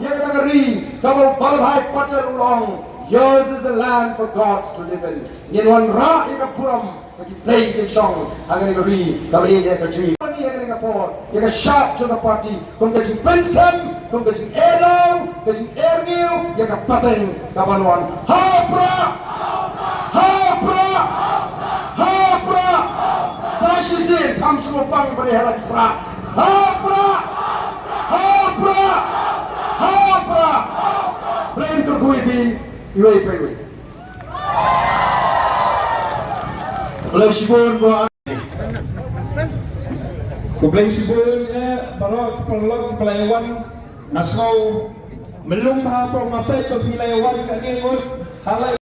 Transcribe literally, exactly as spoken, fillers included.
Ïa kata ka ri kaba u Vallabhbhai Patel u la ong, "Yours is a land for gods to live in." Ngin wanrah ïa ka burom ba ki blei kin shong ha kane ka ri kaba ïeit ïa ka jong ngi. Ïa kane ka por, ïa ka shad jong ka party, kum ka jingpynskhem, kum ka jingïarap, ka jingïarap ïa ka pateng kaba wan. Ha u Prah! Ha u Prah! Ha u Prah! Sa shisien kham sngewbang ba dei ha la u Prah. Ha u Prah! Ha u Prah! Ha u Prah! Blei un kyrkhu ïa phi iwei pa iwei. Khublei shibun ba Khublei shibun ïa baroh ki paralok kiba la wan. Nga sngew mlung bha ba nga peit ba phi la wan kane ngut. Hala.